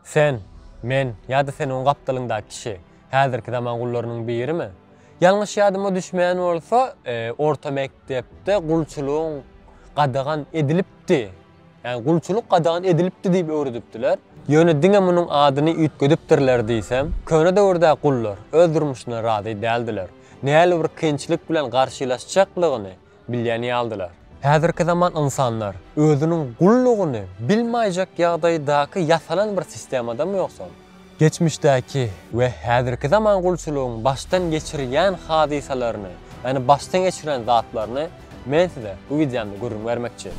Sen, men ýa-da seniň gapdalyňdaky kişi häzirki zaman gullarynyň birimi? Ýalňyş ýadyma düşmeýän bolsa, orta mekdepde gulçulygyň gadagan edilipdi. Ýagny gulçulyk gadagan edilipdi diýip öwredipdiler. Ýöne diňe munuň adyny üýtgedipdirler diýsem, köne döwürdäki gullar öz durmuşyndan razy däldiler. Näli bir kynçylyk bilen garşylaşjaklygyny bilýän ýalydylar. Häzirki zaman ynsanlar özüniň gullugyny bilmaýjak ýagdaýdaky ýasalan bir sistemadamy ýogsam? Geçmişdäki we häzirki zaman gulçulygyň başdan geçirýän hadysalaryny, ýagny başdan geçiren zatlaryny men size bu wideomda gürrüň bermekçi.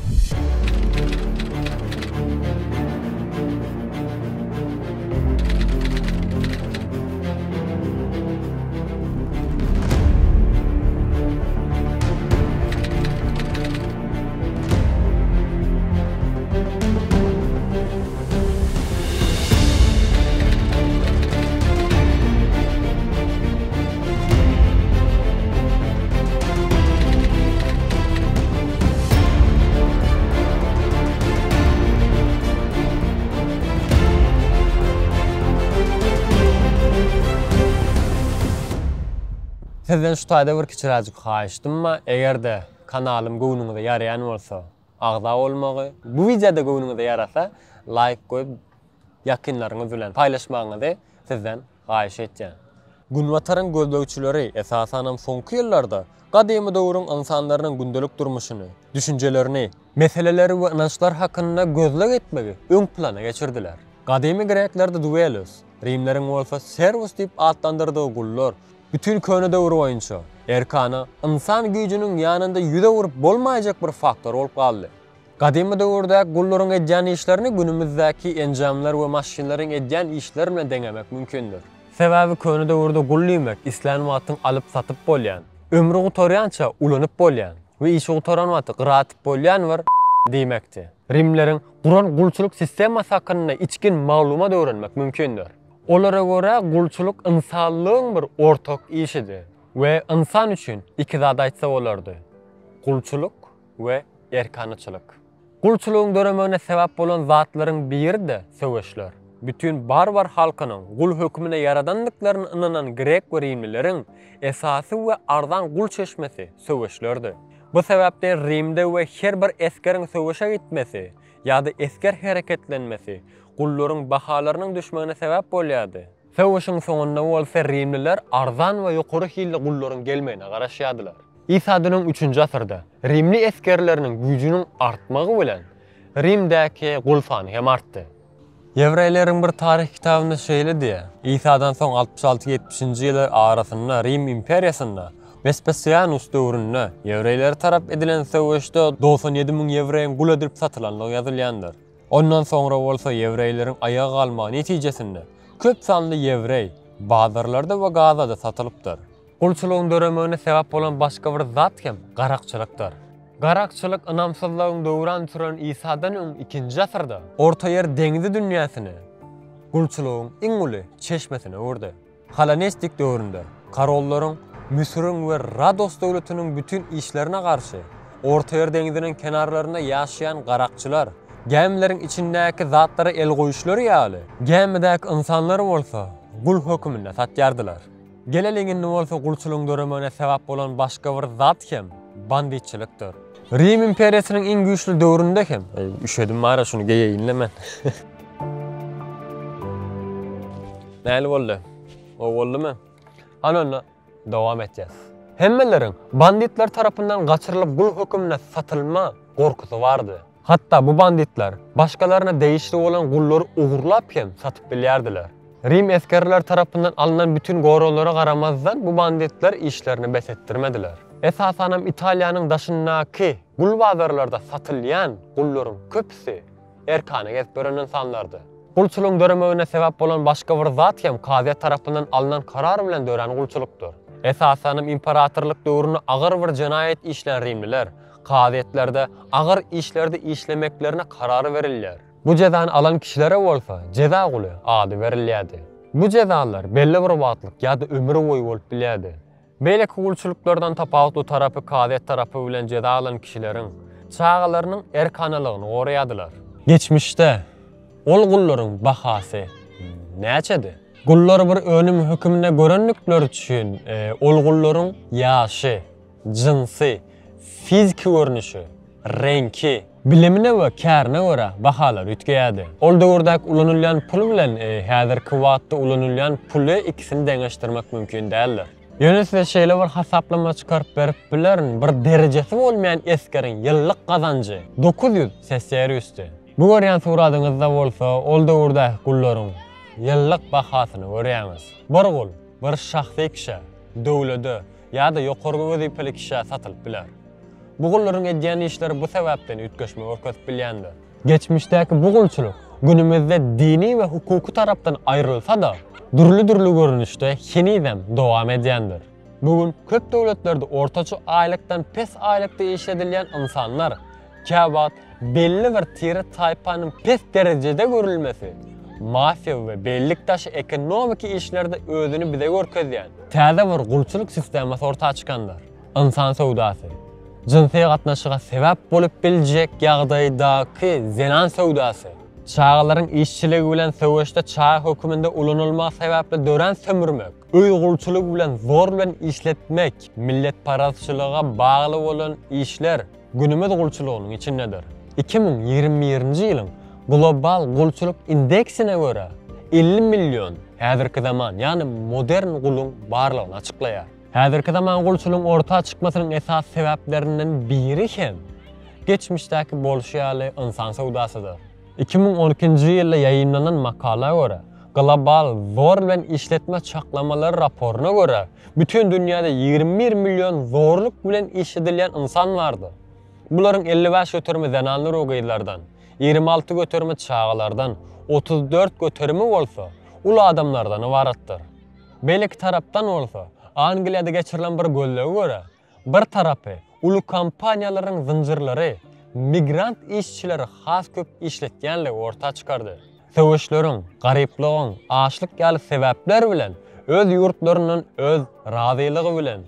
Sizden şu taýda bir kiçiräjik haýyşdym bar, eger-de kanalym göwnüňize ýaraýan bolsa agza bolmagy, bu wideoda göwnüňize ýarasa laýk goýup ýakynlaryňyz bilen paýlaşmagyňyzy sizden haýyş etýän. Günbataryň gözlegçileri, esasanam soňky ýyllarda, gadymy döwrüň ynsanlarynyň gündelik durmuşyny, düşünjelerini, meseleleri we ynançlary hakynda gözleg etmegi öň plana geçirdiler. Gadymy greklerde duelus, rimleriň bolsa servus diýip atlandyrdygy gullar, bütin köne döwür boýunça, erkana ynsan güýjüniň ýanynda ýüz öwürip bolmaýjak bir faktor bolup galdy. Gadymy döwürdäki gullaryň edýän işlerini günümizdäki enjamlar we maşynlaryň edýän işleri bilen deňemek mümkindir. Sebäbi köne döwürde gul diýmek islän wagtyň alyp-satyp bolýan, ömri gutarýança ulanyp bolýan we işi gutaran wagty gyra atyp bolýan bir diýmekdi. Rimleriň guran gulçulyk sistemasy hakynda içgin maglumat öwrenmek mümkindir. Olara görä gulçulyk ynsanlygyň bir ortak işidi we ynsan üçin iki zat aýtsa bolardy, gulçulyk we erkanaçylyk. Gulçulygyň döremegine sebäp bolan zatlaryň biri-de söweşler. Bütin barbar halkynyň gul hökümine ýaradandyklaryna ynanan grek we rimlileriň esasy we arzan gul çeşmesi söweşlerdi. Bu sebäpden Rimde we her bir esgeriň söweşe gitmesi ýa-da esger hereketlenmesi gullaryň bahalarynyň düşmegine sebäp bolýardy. Söweşiň soňunda bolsa rimliler arzan we ýokary hilli gullaryň gelmegine garaşýardylar. Isadan öň üçünji asyrda rimli esgerleriniň güýjüniň artmagy bilen Rimdäki gul sany hem artdy. Ýewreýleriň bir taryh kitabynda şeýle diýýär, Isadan soň 66-ýetmişinji ýyllar arasynda Rim imperiýasynda Wespasianus döwründe ýewreýlere tarap edilen söweşde 97 müň ýewreýiň gul edilip satylandygy ýazylýandyr. Ondan soňra bolsa ýewreýleriň aýaga galmagy netijesinde köp sanly ýewreý bazarlarda we Gazada satylypdyr. Gulçulygyň döremegine sebäp bolan başga bir zat hem garakçylykdyr. Garakçylyk ynamsyzlygyň döwran süren Isadan öň ikinji asyrda Ortaýer deňzi dünýäsini gulçulygyň iň uly çeşmesine öwürdi. Helenistik döwründe korollaryň Müsüriň we Rodos döwletiniň bütin işlerine garşy Ortaýer deňziniň kenarlarynda ýaşaýan garakçylar gämileriň içindäki zatlara el goýuşlary ýaly, gämidäki ynsanlary bolsa gul höküminde satýardylar. Geleliň indi bolsa gulçulygyň döremegine sebäp bolan başga bir zat hem banditçilikdir. Rim imperiýasynyň iň güýçli döwründe hem, Eý, üşedim bara şuny geýeýin-le men. Nähili boldy? Gowy boldumy? Hany onda dowam etýäs. Hemmeleriň banditler tarapyndan gaçyrylyp gul hökümine satylma gorkusy bardy. Hatda bu banditler başgalaryna degişli bolan gullary ogurlap hem satyp bilýärdiler. Rim esgerleri tarapyndan alnan bütin goraglara garamazdan bu banditler işlerini bes etdirmediler. Esasanam Italiýanyň daşyndaky gul bazarlarda satylýan gullaryň köpüsi erkana gezip ýören ynsanlardy. Gulçulygyň döremegine sebäp bolan başga bir zat hem kazyýet tarapyndan alnan karar bilen dörän gulçulykdyr. Esasanam imperatorlyk döwründe agyr bir jenaýat işlän rimliler kazyýetlerde agyr işlerde işlemeklerine karar berilýär. Bu jezany alan kişilere bolsa jeza guly ady berilýärdi. Bu jezalar belli bir wagtlyk ýa-da ömür boýy bolup bilýärdi. Beýleki gulçulyklardan tapawutly tarapy kazyýet tarapy bilen jeza alan kişileriň çagalarynyň erkanalygyny goraýardylar. Geçmişde. Ol gullaryň bahasy näçedi? Gullary bir önüm höküminde görendikleri üçin ol gullaryň ýaşy, jynsy, fiziki görnüşi, reňki, bilimine we kärine görä bahalary üýtgeýärdi. Ol döwürdäki ulanylýan pul bilen häzirki wagtda ulanylýan puly ikisini deňeşdirmek mümkin däldir. Ýöne size şeýle bir hasaplama çykaryp berip bilerin, bir derejesi bolmaýan esgeriň ýyllyk gazanjy 900 seseriusdy. Bu görýän suradyňyzda bolsa ol döwürdäki gullaryň ýyllyk bahasyny görýäňiz. Bir gul bir şahsy kişä, döwlede ýa-da ýokarky wezipeli kişä satylyp biler. Bu gullaryň edýän işleri bu sebäpden üýtgeşme görkezip bilýändir. Geçmişdäki bu gulçulyk günümizde dini we hukuky tarapdan aýrylsa-da, dürli-dürli görnüşde henizem dowam edýändir. Bu gün köp döwletlerde ortaça aýlykdan pes aýlykda işledilýän ynsanlar käwagt belli bir tire-taýpanyň pes derejede görülmesi, mafiýa we bellik daşy ekonomiki işlerde özüni bize görkezýän täze bir gulçulyk sistemasy orta çykandyr. Ynsan söwdasy, jynsy gatnaşyga sebäp bolup biljek ýagdaýdaky zenan söwdasy, çagalaryň işçiligi bilen söweşde çaga höküminde ulanylmagy sebäpli dörän sömürmek, öý gulçulygy bilen zor bilen işletmek, milletparazçylyga bagly bolan işler günümiz gulçulygynyň içindedir. 2021-nji ýylyň Global gulçulyk indeksine görä, 50 million häzirki zaman, ýagny modern guluň barlygyny açyklaýar. Häzirki zaman gulçulygyň orta çykmasynyň esasy sebäplerinden biri hem geçmişdäki bolşy ýaly ynsan söwdasydyr. 2012-nji ýylda ýaýymlanan makala görä, Global zor bilen işletme çaklamalary raporyna görä, bütin dünýäde 21 million zorluk bilen işledilýän ynsan bardyr. Bularyň 55 göterimi zenanlar we gyzlardan, 26 göterimi çagalardan, 34 göterimi bolsa uly adamlardan ybaratdyr. Beýleki tarapdan bolsa, Angliýada geçirilen bir gözlege görä, bir tarapy uly kompaniýalaryň zynjyrlary migrant işçileri has köp işletýänligi orta çykardy. Söweşleriň, garyplygyň, açlyk ýaly sebäpler bilen öz ýurtlaryndan öz razylygy bilen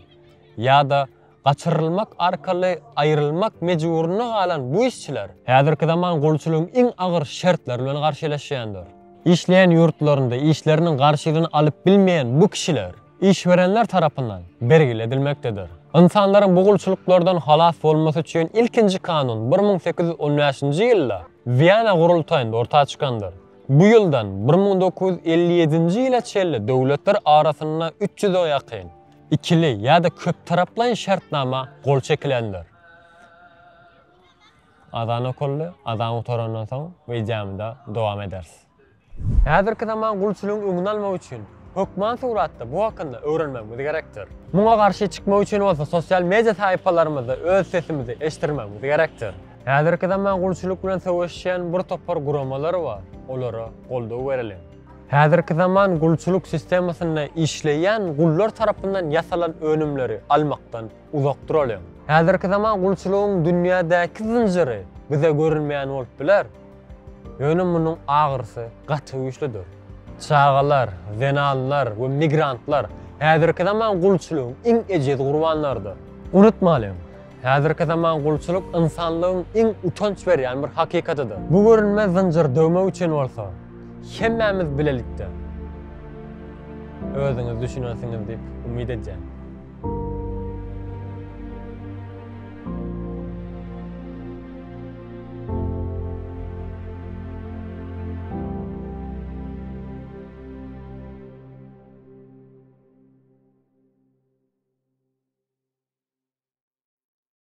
ýa-da gaçyrylmak arkaly aýrylmak mejburynda galan bu işçiler häzirki zaman gulçulygyň iň agyr şertleri bilen garşylaşýandyr. Işleýän ýurtlarynda işleriniň garşylygyny alyp bilmeýän bu kişiler işberenler tarapyndan bergili edilmekdedir. Ynsanlaryň bu gulçulyklardan halas bolmasy üçin ilkinji kanun 1815-nji ýylda Wiýana gurultaýynda orta çykandyr. Bu ýyldan 1957-nji ýyla çenli döwletler arasynda 300-e ýakyn ikili ýa-da köptaraplaýyn şertnama gol çekilendir. Azan okaldy. Azan gutarandan soň wideomyza dowam ederis. Häzirki zaman gulçulygyň öňüni almak üçin hökman suratda bu hakynda öwrenmegimiz gerekdir. Muňa garşy çykmak üçin bolsa sosial media sahypalarymyzda öz sesimizi eşdirmegimiz gerekdir. Häzirki zaman gulçulyk bilen söweşýän bir topar guramalar bar, olara goldaw bereliň. Häzirki zaman gulçulyk sistemasynda işleýän gullar tarapyndan ýasalan önümleri almakdan uzak duralyň. Häzirki zaman gulçulygyň dünýädäki zynjyry bize görünmeýän bolup biler. Ýöne munuň agyrysy gaty güýçlüdir. Çagalar, zenanlar we migrantlar häzirki zaman gulçulygyň iň ejiz gurbanlarydyr. Unutmalyň, häzirki zaman gulçulyk ynsanlygyň iň utanç berýän bir hakykatydyr. Bu görünmez zynjyry döwmek üçin bolsa, hemmämiz bilelikde özüňiz düşünersiňiz diýip umyt edýän.